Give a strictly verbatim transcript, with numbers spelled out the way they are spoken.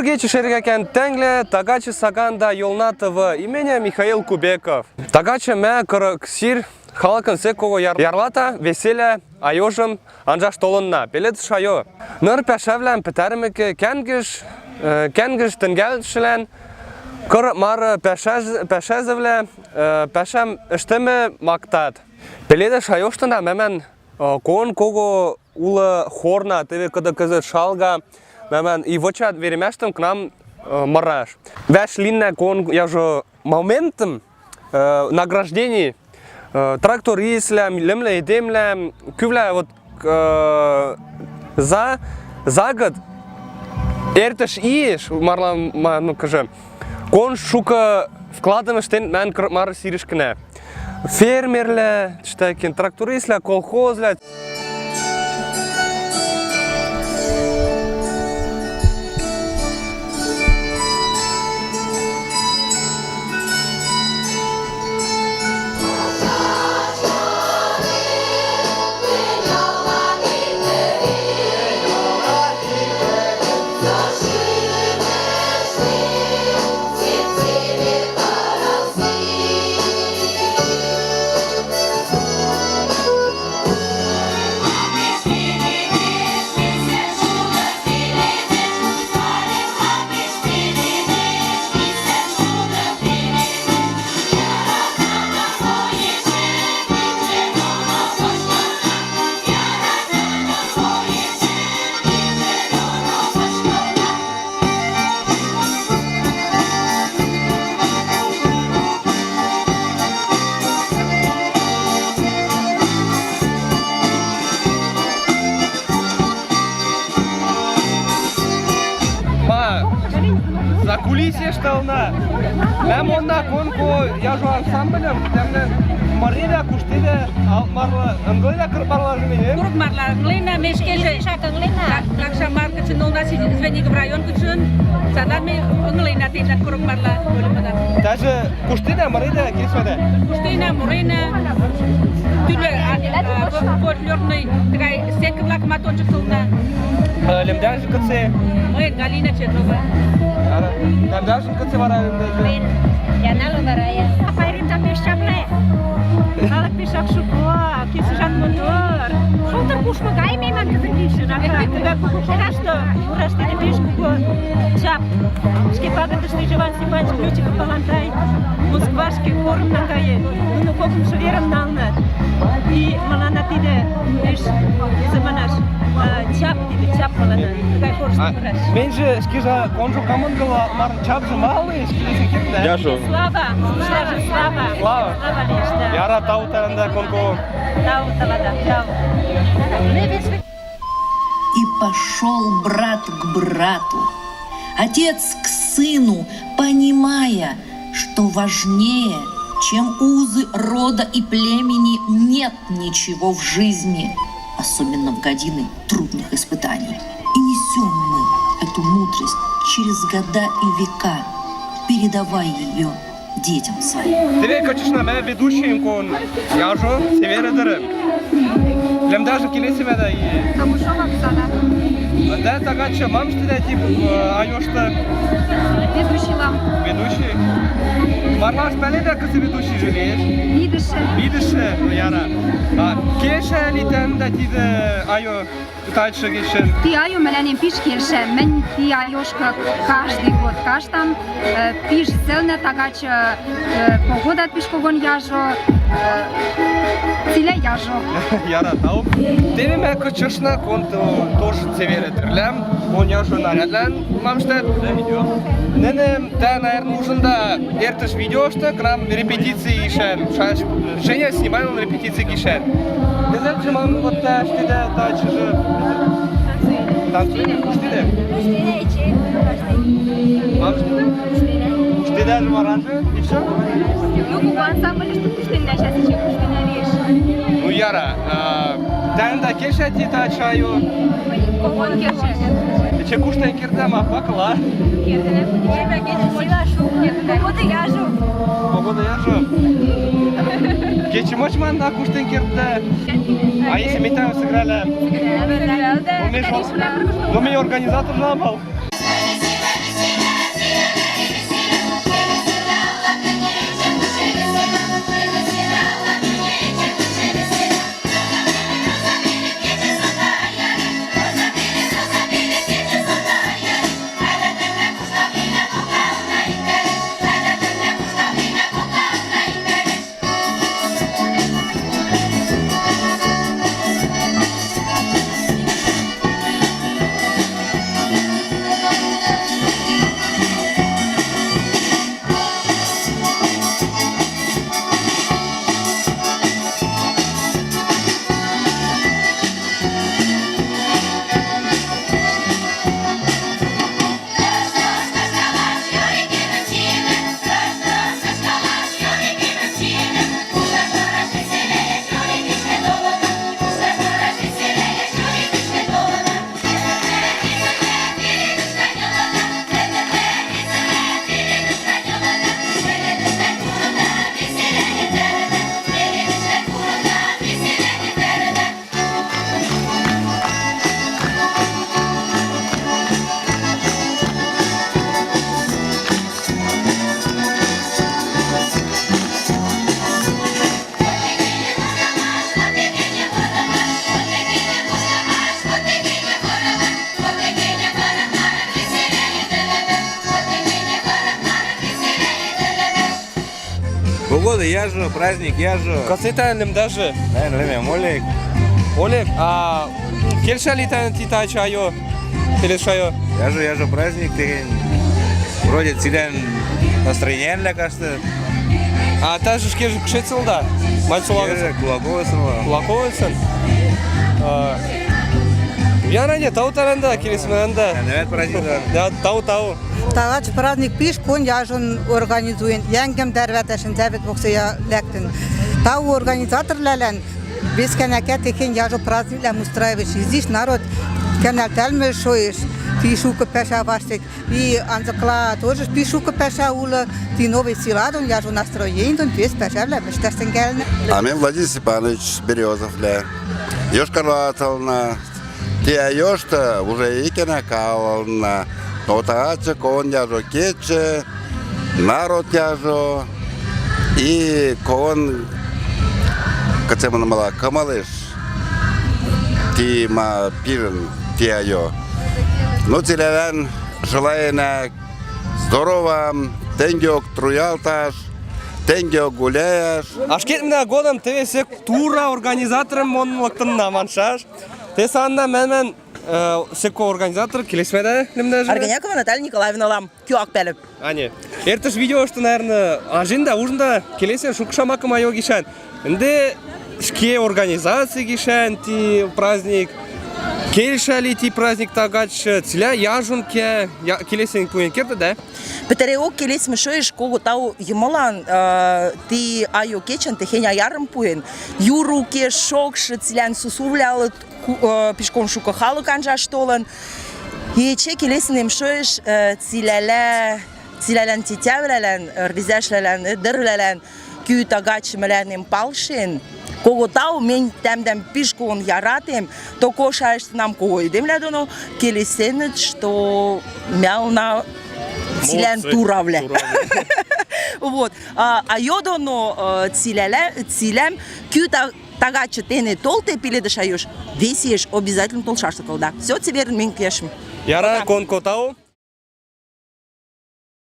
Кечы, шергакан тенгле, тагачы Саганда Ёлна ТВ, имени Михаил Кубеков. Тагачы мэ кырык сир халыкын сек кого яр-, ярлата, веселя, айожым анжаш толынна. Пеледыш айо. Ныр пяшавлам петармыке, кянгыш, э, кянгыш тенгалшылан, кыр мар пяшаз-, пяшазывлэ, э, пяшам ыштымы мактат. Пеледыш айоштына маман Э, кон кого улы хорна, теве кыды кызыт шалга, маман и воча веремяштым к нам, э, мыраш. Вашлинна кон яжо моментым, э, награждений, э, трактористлям, лемле эдемлям, кывлям вот, э, за, за год эртыш иэш, марла, ма-, ну, кыжы, кон шукы вкладым ыштен маман кыр-, мар сирышкына. Фермерлям, тыштакин трактористлям, колхозлям. Ма, за кулисьеш толна. Мам, онда кон кого яжо ансамбльым, тенге мырыда, куштыда, ал марла, ынгылыда кырык марла жыны. Курык марла ынгылына, мешкежы. Шак ынгылына. Как, как шамар кычын, у нас из Звенигов район кычын. Садан ми ынгылына тендан курык марла. Даже куштыда, мырыда, кесвада. Куштына, мырына. Тюльы, а, а, фольклорный, такая секывлак маточек сылна. Э, лемдажы кыце? Мый Галина Чернова. Ара, лемдажы кыце вара? Мый Яна Лобарая. Пайрем да пиш чапле. Халык пиш шуко, кисыжан мотор. Шултыр кушмы гай меман кызын кисыжан. Ага, туда куку шука, что ураш тиде пиш куко чап. Шке пагытышты Иван Степанович Ключиков палантай. Москвашке хорым нагае. Ну, кокымшы верым нална. И мыланна тиде пиш заманаш, а, чап тиде, чап мыланна. Тыгай хорышты пыраш. Мынь жы шкежы кон жокам ынгыла, мар чап жы малы, шкежы секирдэ. Яжо. Слава, слава, слава. Слава. Слава лиш, да. Яра, тау тендан кон кого. Тау тендан, тау. И пошёл брат к брату, отец к сыну, понимая, что важнее, чем узы рода и племени, нет ничего в жизни, особенно в годины трудных испытаний. И несём мы эту мудрость через года и века, передавая её детям своим. Теве кычышна мам ведущийын кон яжо, цевере дыры. Лемдажы келесемада и. Камышова Оксана. А тагачы мам ышты да тип, э, айошты? Ведущий лам. Ведущий. Марлаш паледа, кыце ведущий жы лиэш? Видышы. Видышы, ну яра. А кельшаль тендан тиде айо? Тачы гишен. Ти айо милемлан пиш кельшӧ, мынь ти айошкӧ каждый год каштам, э, пиш сӧмын, тагачы, э, погода пиш когон яжо, э, цилаын яжо. Яра, тау. Теве мам кычышна, кон тоже цевере дырлам, кон яжо нарядлан мам ышты. Нэнӧ, да, наверное, ужында. Эртыш видеошты, к нам репетиции гишан. Ша-, Женя снимал репетиции гишан. Кызьы жы мам вот та ышты да, тачы жы. Танцует? Ышты да? Мам ышты да? Ышты да жы, мар жы, и всё? Ну, куку ансамбль ышты, куштына, сейчас ещё куштына веш. Ну, яра. А, тендан кельшӧ ти тачы айо? Когон кельшӧ. Эче куштен кердам, а пакыла. Погода яжо. Погода яжо. Кечы мычман да куштен кердда. А если мы там сыграли? Сыграли, да. Ну, мам организатор, мам. Годы яжо, праздник яжо. Кыце тайын лымдажы? Тайын лымем Олег. Олег, а кельшали тайын ти тача айо? Пелеша айо? Яжо, яжо праздник техень. Вроде цилан настроениелы кашты. А тача ышкежы кышец сылда? Мачсоласын. Кулаковосын. Кулаковосын? А, яра, не, тау тайын да, келесмелан да. Тау, тау. Тагачы праздник пиш кон яжон организуен, йӧнгем тӧрватен, шӧртньӧ воксея лэктын. Тау организаторвлалан, вес кӧнакӧ техень яжо праздниквлам устраиваеш, изиш народ кӧналталмы шоэш, ти шукы паша ваштет, и анзыкыла тоже пиш шукы паша улы, ти новый сила дон, яжо настроени дон, вес пашавлам ышта сынкалны. А мен Владимир Степанович Берёзовлы, Йошкар-Ола ӧтвелнас, Тиа ёшты уже икенак ӧвӧл на, но тагачы кон яжо кечы, народ яжо, и кон, кыце мыным ала, кымылыш, ти ма пирын, тиа ё. Ну, цилялан желаена здоровья, тенге ок труялташ, тенге ок гуляяш. Ашкед мына годым теве сек тура организаторым мон лыктын на маншаш. Те санна мэн-мэн, э, секо организатор, келесмеда лымдажы? Аргонякова Наталья Николаевна лам, кӧ ак пеле. А, не. Эртыш видеошты, наверное, ажинда, ужында, келесен шукшамакым айо гишан. Ынде ышке организаци гишан ти праздник. Кельшали ти праздник тагачы, цилиа яжон кӧ, я, келесен пуэн керта, да? Петереок келесмы шоэш кого тау Йымылан, э, ти айо кечын техень аярым пуэн. Юр уке, шокшы, цилиан сусувлялыт, ку-, э, пиш кон шукы халык анжаш толын. И эче келесынем шоэш, э, цилялан, цилялан тетявлалан, э, рвезявлалан, э, дырвлалан, кӧ тагачы милянем палшен. Кого тау, мен тямдам пиш кон яратем, то кошаэштынам кого эдемлан доно, келесеныт, что мялна цилиан туравля. Туравля. Вот. А, а айо доно, э, цилялан, цилям, кӧ та-, тагачы тэнӧ толте пеледыш айош, весиэш обязательно тол шашлык ӧлда. Всё, цеверын, мен кешм. Яра, кон кого тау.